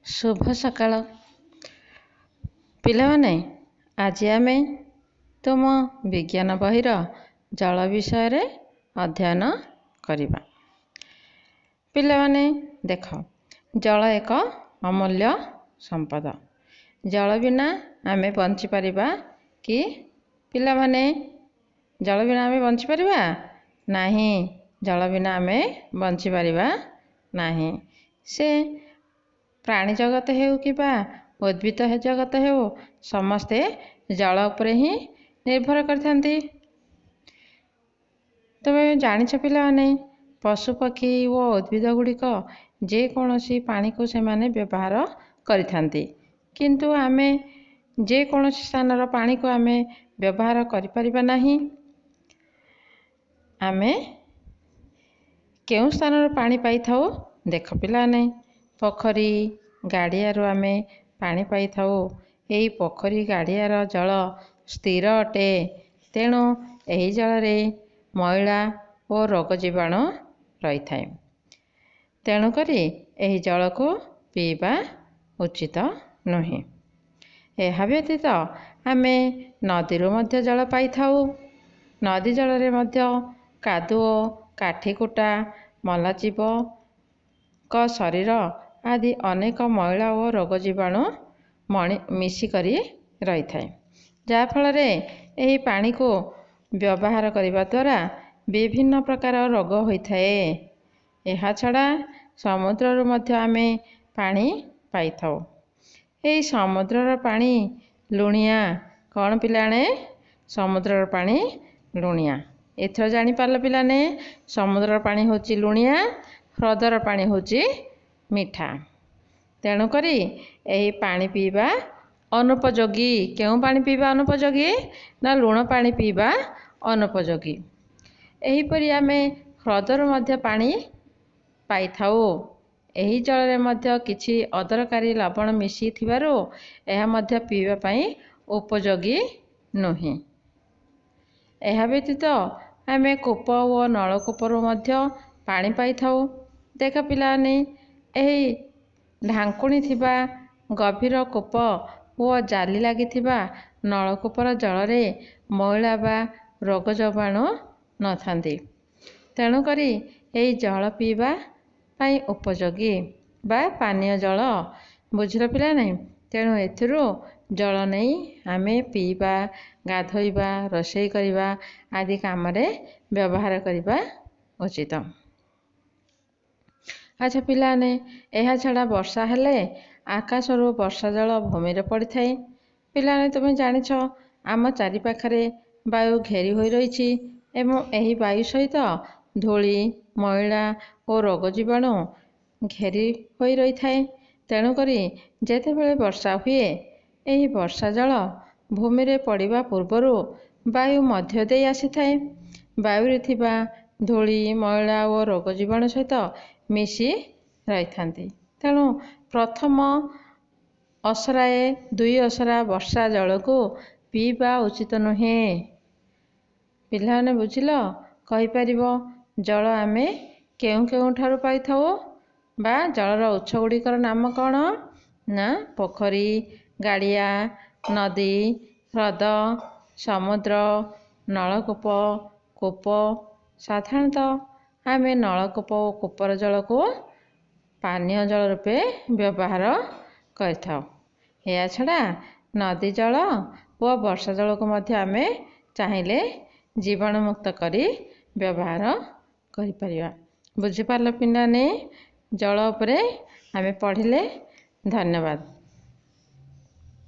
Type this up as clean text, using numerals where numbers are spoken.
ଶୁଭ ସକାଳ ପିଲାମାନେ। ଆଜି ଆମେ ତୁମ ବିଜ୍ଞାନ ବହିର ଜଳ ବିଷୟରେ ଅଧ୍ୟୟନ କରିବା। ପିଲାମାନେ ଦେଖ, ଜଳ ଏକ ଅମୂଲ୍ୟ ସମ୍ପଦ। ଜଳ ବିନା ଆମେ ବଞ୍ଚିପାରିବା କି? ପିଲାମାନେ, ଜଳ ବିନା ଆମେ ବଞ୍ଚିପାରିବା ନାହିଁ। ଜଳ ବିନା ଆମେ ବଞ୍ଚିପାରିବା ନାହିଁ। ସେ ପ୍ରାଣୀ ଜଗତ ହେଉ କିମ୍ବା ଉଦ୍ଭିଦ ଜଗତ ହେଉ, ସମସ୍ତେ ଜଳ ଉପରେ ହିଁ ନିର୍ଭର କରିଥାନ୍ତି। ତୁମେ ଜାଣିଛ ପିଲାମାନେ, ପଶୁପକ୍ଷୀ ଓ ଉଦ୍ଭିଦ ଗୁଡ଼ିକ ଯେକୌଣସି ପାଣିକୁ ସେମାନେ ବ୍ୟବହାର କରିଥାନ୍ତି, କିନ୍ତୁ ଆମେ ଯେକୌଣସି ସ୍ଥାନର ପାଣିକୁ ଆମେ ବ୍ୟବହାର କରିପାରିବା ନାହିଁ। ଆମେ କେଉଁ ସ୍ଥାନରୁ ପାଣି ପାଇଥାଉ? ଦେଖ ପିଲାମାନେ, ପୋଖରୀ ଗାଡ଼ିଆରୁ ଆମେ ପାଣି ପାଇଥାଉ। ଏହି ପୋଖରୀ ଗାଡ଼ିଆର ଜଳ ସ୍ଥିର ଅଟେ, ତେଣୁ ଏହି ଜଳରେ ମଇଳା ଓ ରୋଗ ଜୀବାଣୁ ରହିଥାଏ। ତେଣୁକରି ଏହି ଜଳକୁ ପିଇବା ଉଚିତ ନୁହେଁ। ଏହା ବ୍ୟତୀତ ଆମେ ନଦୀରୁ ମଧ୍ୟ ଜଳ ପାଇଥାଉ। ନଦୀ ଜଳରେ ମଧ୍ୟ କାଦୁଅ, କାଠି କୁଟା, ମଲା ଜୀବଙ୍କ ଶରୀର ଆଦି ଅନେକ ମଇଳା ଓ ରୋଗ ଜୀବାଣୁ ମିଶିକରି ରହିଥାଏ, ଯାହାଫଳରେ ଏହି ପାଣିକୁ ବ୍ୟବହାର କରିବା ଦ୍ୱାରା ବିଭିନ୍ନ ପ୍ରକାର ରୋଗ ହୋଇଥାଏ। ଏହାଛଡ଼ା ସମୁଦ୍ରରୁ ମଧ୍ୟ ଆମେ ପାଣି ପାଇଥାଉ। ଏହି ସମୁଦ୍ରର ପାଣି ଲୁଣିଆ। କ'ଣ ପିଲାମାନେ? ସମୁଦ୍ରର ପାଣି ଲୁଣିଆ। ଏଥର ଜାଣିପାରିଲ ପିଲାମାନେ, ସମୁଦ୍ରର ପାଣି ହେଉଛି ଲୁଣିଆ, ହ୍ରଦର ପାଣି ହେଉଛି ମିଠା। ତେଣୁକରି ଏହି ପାଣି ପିଇବା ଅନୁପଯୋଗୀ। କେଉଁ ପାଣି ପିଇବା ଅନୁପଯୋଗୀ? ନା, ଲୁଣ ପାଣି ପିଇବା ଅନୁପଯୋଗୀ। ଏହିପରି ଆମେ ହ୍ରଦରୁ ମଧ୍ୟ ପାଣି ପାଇଥାଉ। ଏହି ଜଳରେ ମଧ୍ୟ କିଛି ଅଦରକାରୀ ଲବଣ ମିଶିଥିବାରୁ ଏହା ମଧ୍ୟ ପିଇବା ପାଇଁ ଉପଯୋଗୀ ନୁହେଁ। ଏହା ବ୍ୟତୀତ ଆମେ କୂପ ଓ ନଳକୂପରୁ ମଧ୍ୟ ପାଣି ପାଇଥାଉ। ଦେଖ ପିଲାମାନେ, ଏହି ଢାଙ୍କୁଣୀ ଥିବା ଗଭୀର କୂପ ଓ ଜାଲି ଲାଗିଥିବା ନଳକୂପର ଜଳରେ ମଇଳା ବା ରୋଗ ଜୀବାଣୁ ନଥାନ୍ତି, ତେଣୁକରି ଏହି ଜଳ ପିଇବା ପାଇଁ ଉପଯୋଗୀ ବା ପାନୀୟ ଜଳ। ବୁଝିଲ ପିଲାମାନେ? ତେଣୁ ଏଥିରୁ ଜଳ ନେଇ ଆମେ ପିଇବା, ଗାଧୋଇବା, ରୋଷେଇ କରିବା ଆଦି କାମରେ ବ୍ୟବହାର କରିବା ଉଚିତ। ଆଚ୍ଛା ପିଲାମାନେ, ଏହା ଛଡ଼ା ବର୍ଷା ହେଲେ ଆକାଶରୁ ବର୍ଷା ଜଳ ଭୂମିରେ ପଡ଼ିଥାଏ। ପିଲାମାନେ, ତୁମେ ଜାଣିଛ ଆମ ଚାରିପାଖରେ ବାୟୁ ଘେରି ହୋଇ ରହିଛି ଏବଂ ଏହି ବାୟୁ ସହିତ ଧୂଳି, ମଇଳା ଓ ରୋଗ ଜୀବାଣୁ ଘେରି ହୋଇ ରହିଥାଏ। ତେଣୁକରି ଯେତେବେଳେ ବର୍ଷା ହୁଏ, ଏହି ବର୍ଷା ଜଳ ଭୂମିରେ ପଡ଼ିବା ପୂର୍ବରୁ ବାୟୁ ମଧ୍ୟ ଦେଇ ଆସିଥାଏ। ବାୟୁରେ ଥିବା ଧୂଳି, ମଇଳା ଓ ରୋଗ ଜୀବାଣୁ ସହିତ ମିଶି ରହିଥାନ୍ତି। ତେଣୁ ପ୍ରଥମ ଅସରାଏ ଦୁଇ ଅସରା ବର୍ଷା ଜଳକୁ ପିଇବା ଉଚିତ ନୁହେଁ। ପିଲାମାନେ ବୁଝିଲ? କହିପାରିବ ଜଳ ଆମେ କେଉଁ କେଉଁଠାରୁ ପାଇଥାଉ ବା ଜଳର ଉତ୍ସ ଗୁଡ଼ିକର ନାମ କ'ଣ? ନା, ପୋଖରୀ, ଗାଡ଼ିଆ, ନଦୀ, ହ୍ରଦ, ସମୁଦ୍ର, ନଳକୂପ, କୂପ। ସାଧାରଣତଃ ଆମେ ନଳକୂପ ଓ କୂପର ଜଳକୁ ପାନୀୟ ଜଳ ରୂପେ ବ୍ୟବହାର କରିଥାଉ। ଏହାଛଡ଼ା ନଦୀ ଜଳ ଓ ବର୍ଷା ଜଳକୁ ମଧ୍ୟ ଆମେ ଚାହିଁଲେ ଜୀବାଣୁମୁକ୍ତ କରି ବ୍ୟବହାର କରିପାରିବା। ବୁଝିପାରିଲ ପିଲାମାନେ? ଜଳ ଉପରେ ଆମେ ପଢ଼ିଲେ। ଧନ୍ୟବାଦ।